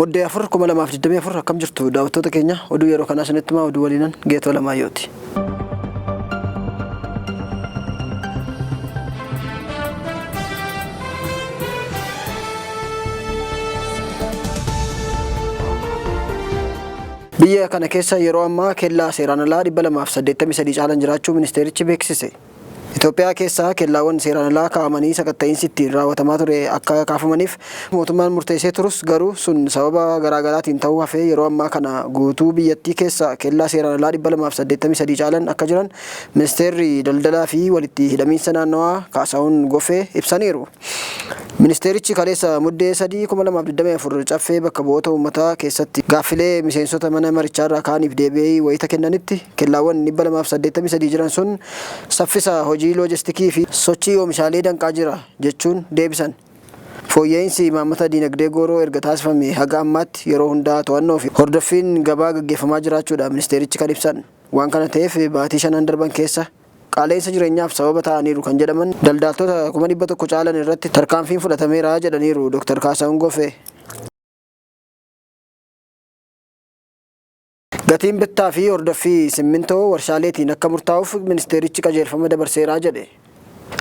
Muddee 4 2024 akkam jirtu daawwattoota keenya oduu yeroo kanaa isinitti himaa oduu waliinan Geetoo Lamaayyooti. Biyya kana keessa yeroo ammaa kellaa seeraan alaa 283 caalan jiraachuu ministeerichi beeksise. Itoophiyaa keessa kellaawwan seeraan alaa kaa'amanii sakatta'iinsi ittiin raawwatamaa ture akka kaafamaniif mootummaan murteessee turus garuu sun sababa garaagaraatiin ta'uu hafee yeroo ammaa kana guutuu biyyattii keessa kellaa seeraan alaa 283 caalan akka jiran ministeerri daldalaa fi walitti hidhamiinsa naannawaa Kaasahuun Goffee ibsaniiru. Ministeerichi kaleessa Muddee 3, 2024 Caffee Bakka Bu'oota Uummataa keessatti gaaffilee miseensota mana marichaarraa ka'aniif deebii wayita kennanitti, kellaawwan 283 jiran sun saffisa hojii loojistikii fi sochii oomishaalee danqaa jira jechuun deebisan. Fooyya'iinsi imaammata diinagdee gooroo erga taasifamee haga ammaatti yeroo hundaa to'annoo fi hordoffiin gabaa gaggeeffamaa jiraachuudha ministeerichi kan ibsan. Waan kana ta'eef baatii shanan darban keessa Qaala'insa jireenyaaf sababa ta'aniiru kan jedhaman daldaaltota 100,000 caalan irratti tarkaanfiin fudhatameera jedhaniiru Dr. Kaasahuun Goffee. Gatiin bittaa fi hordoffii simmintoo warshaaleetiin akka murtaa'uuf ministeerichi qajeelfama dabarseera jedhe.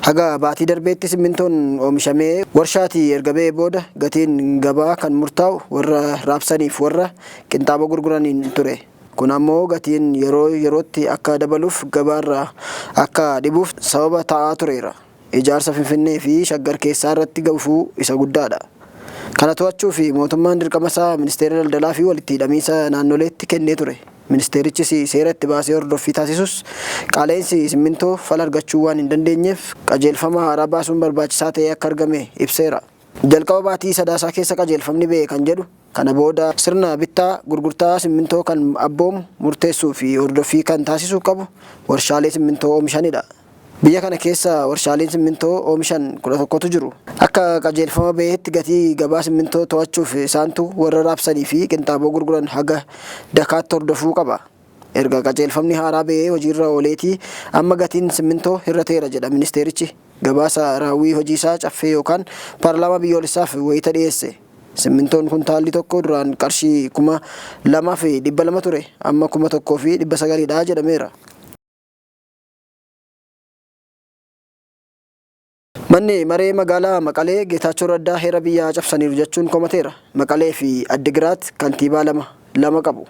Haga baatii darbeetti simmintoon oomishamee warshaatii erga ba'ee booda gatiin gabaa kan murtaa'u warra raabsaniif warra qinxaaboo gurguraniin ture. Kun ammoo gatiin yeroo yerootti akka dabaluuf gabaarra akka dhibuuf sababa ta'aa tureera. Ijaarsa Finfinnee fi Shaggar keessaarratti gufuu isa guddaadha. Kana to'achuuf mootummaan dirqamasaa Ministeera Daldalaa fi Walitti Hidhamiinsa Naannoleetti kennee ture. Ministeerichis seera itti baasee hordoffii taasisus qaala'insi simmintoo fala argachuu waan hin dandeenyeef qajeelfama haaraa baasuun barbaachisaa ta'ee akka argame ibseera. Jalqaba baatii Sadaasaa keessa qajeelfamni ba'e kan jedhu Kana booda sirna bittaa gurgurtaa simmintoo kan abboomu, murteessuu fi hordoffii kan taasisuu qabu warshaalee simmintoo oomishanidha. Biyya kana keessa warshaaleen simmintoo oomishan 11tu jiru. Akka qajeelfama baheetti gatii gabaa simmintoo to'achuuf isaantu warra raabsanii fi qinxaaboo gurguran haga dakaatti hordofuu qaba. Erga qajeelfamni haaraa bahee hojiirra ooleetii amma gatiin simmintoo hir'ateera jedha ministeerichi gabaasa raawwii hojiisaa Caffee yookaan Paarlaamaa Biyyoolessaaf wayita dhiyeesse. Simmintoon kuntaalli tokko duraan qarshii 2,200 ture amma 1,900 dha jedhameera. Manni maree magaalaa Maqalee Geetaachoo Raddaa heera biyyaa cabsaniiru jechuun komateera. Maqalee fi Addigiraat kantiibaa lama lama qabu.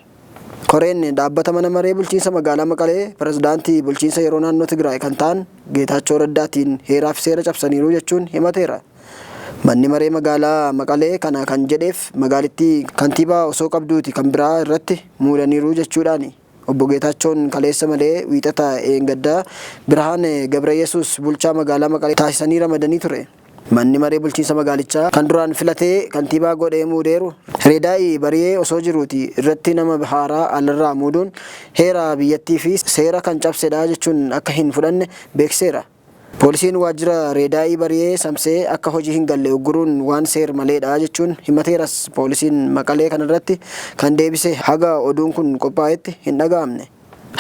Koreen dhaabbata mana maree bulchiinsa magaalaa Maqalee pirezidaantii bulchiinsa yeroo naannoo Tigraay kan ta'an Geetaachoo Raddaatiin heeraa fi seera cabsaniiru jechuun himateera. Manni maree magaalaa Maqalee kana kan jedheef magaalittii kantiibaa osoo qabduuti kan biraa irratti muudaniiru jechuudhaani. Obbo Geetaachoon kaleessa malee Wiixata eengaddaa Birhaan Gabrayesuus bulchaa magaalaa Maqalee taasisanii ramadanii ture. Manni maree bulchiinsa magaalichaa kan duraan filatee kantiibaa godhee muudeeru Reedaa'i Bariyee osoo jiruuti irratti nama haaraa alarraa muuduun heera biyyattii fi seera kan cabsedha jechuun akka hin fudhanne beeksiseera. Poolisiin waajjira Reedaa'ii Bariyee samsee akka hojii hin galle ugguruun waan seer maleedha jechuun himateeras poolisiin Maqalee kanarratti kan deebise haga oduun kun qophaa'etti hin dhaga'amne.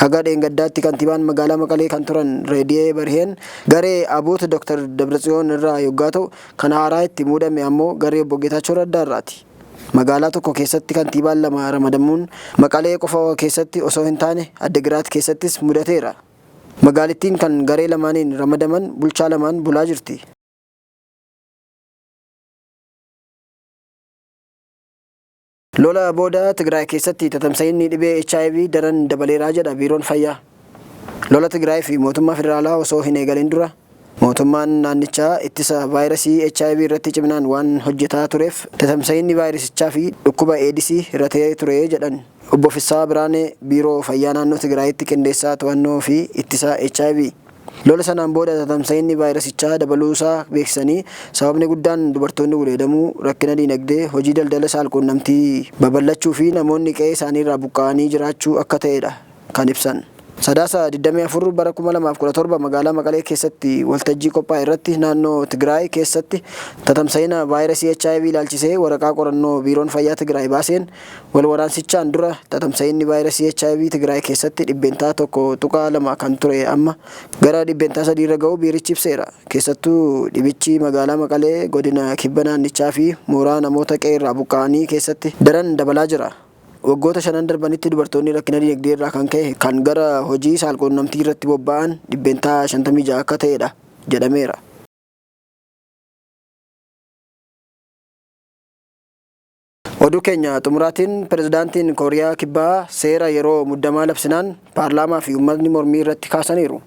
Haga dheengaddaatti kantiibaan magaalaa Maqalee kan turan Reediyee Bariheen garee Abuut Dr. Dabratsiyoon irraa yoggaa ta'u kan haaraa itti muudame ammoo garee Obbo Geetaachoo Raddaa irraati. Magaalaa tokko keessatti kantiibaan lama ramadamuun Maqalee qofa keessatti osoo hin taane Addegiraat keessattis mudateera. Magaalittiin kan garee lamaaniin ramadaman bulchaa lamaan bulaa jirti. Lola booda Tigraay keessatti tatamsa'inni dhibee hiv daran dabaleera jedha Biiroon Fayyaa. Lola Tigraay fi mootummaa federaalaa osoo hin eegalin dura mootummaan naannichaa ittisa vaayirasii hiv irratti ciminaan waan hojjetaa tureef tatamsa'inni vaayirasichaa fi dhukkuba Eedisii hir'atee ture jedhan. Obbo Fissahaa Biraanee Biiroo Fayyaa Naannoo Tigraayitti Qindeessaa To'annoo fi Ittisa hiv. Lola sanaan booda tatamsa'inni vaayirasichaa dabaluusaa beeksisanii, sababni guddaan dubartoonni gudeedamuu, rakkina diinagdee, hojii daldala saalquunnamtii babal'achuu fi namoonni qe'ee isaaniirraa buqqa'anii jiraachuu akka ta'edha kan ibsan. Sadaasa 24 bara 2017 magaalaa Maqalee keessatti waltajjii qophaa'e irratti naannoo Tigraay keessatti tatamsa'ina vaayirasii HIV ilaalchisee waraqaa qorannoo Biiroon Fayyaa Tigraay baaseen wal waraansichaan dura tatamsa'inni vaayirasii HIV Tigraay keessatti 1.2% kan ture amma gara 3% irra ga'uu biirichi ibseera. Keessattuu dhibichi magaalaa Maqalee godina kibba naannichaa fi mooraa namoota qe'ee irraa buqqa'anii keessatti daran dabalaa jira. Waggoota shanan darbanitti dubartoonni rakkina dinagdee irraa kan ka'e kan gara hojii saalquunnamtii irratti bobba'an 56% akka ta'edha jedhameera. Oduu keenya xumuraatiin pirezidaantiin Kooriyaa Kibbaa seera yeroo muddamaa labsinaan paarlaamaa fi uummatni mormii irratti kaasaniiru.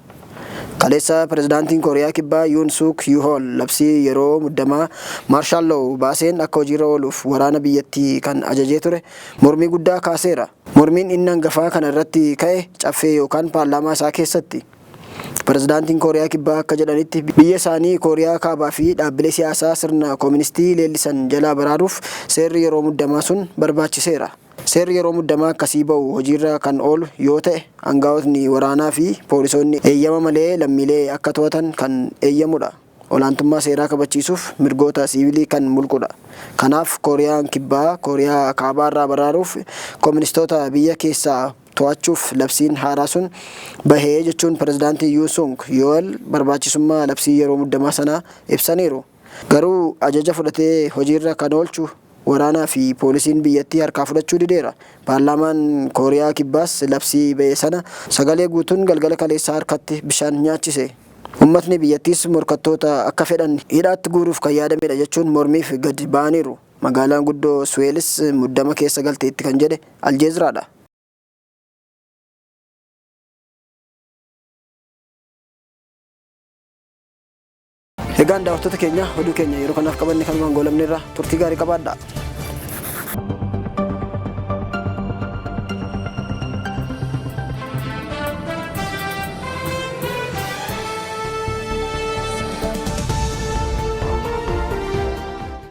Kaleessa pirezidaantiin Kooriyaa Kibbaa Yuun Suuk Yuhool labsii yeroo muddamaa Martial Law baaseen akka hojiirra ooluuf waraana biyyattii kan ajajee ture mormii guddaa kaaseera. Mormiin inni hangafaa kana irratti ka'e caffee yookaan paarlaamaa isaa keessatti. Pirezidaantiin Kooriyaa Kibbaa akka jedhanitti biyya isaanii Kooriyaa Kaabaa fi dhaabbilee siyaasaa sirna kooministii leellisan jalaa baraaruuf seerri yeroo muddamaa sun barbaachiseera. Seerri yeroo muddamaa akkasii ba'u hojiirra kan oolu yoo ta'e aangaa'otni waraanaa fi poolisoonni eeyyama malee lammiilee akka to'atan kan eeyyamudha. Olaantummaa seeraa kabachiisuuf mirgoota siivilii kan mulqudha. Kanaaf Kooriyaan Kibbaa Kooriyaa Kaabaarraa baraaruuf kooministoota biyya keessaa to'achuuf labsiin haaraa sun bahee jechuun pirezidaantii Yuun Sung Yool barbaachisummaa labsii yeroo muddamaa sanaa ibsaniiru. Garuu ajaja fudhatee hojiirra kan oolchu waraanaa fi poolisiin biyyattii harkaa fudhachuu dideera. Paarlaamaan Kooriyaa Kibbaas labsii ba'e sana sagalee guutuun galgala kaleessaa harkatti bishaan nyaachise. Uummatni biyyattiis morkattoota akka fedhan hidhaatti guuruuf kan yaadamedha jechuun mormiif gadi ba'aniiru. Magaalaan guddoo Suweelis muddama keessa galteetti kan jedhe Aljeeziraadha. Egaan daawwattoota keenya oduu keenya yeroo kanaaf qabanne kanumaan goolabneerra turtii gaarii qabaadhaa.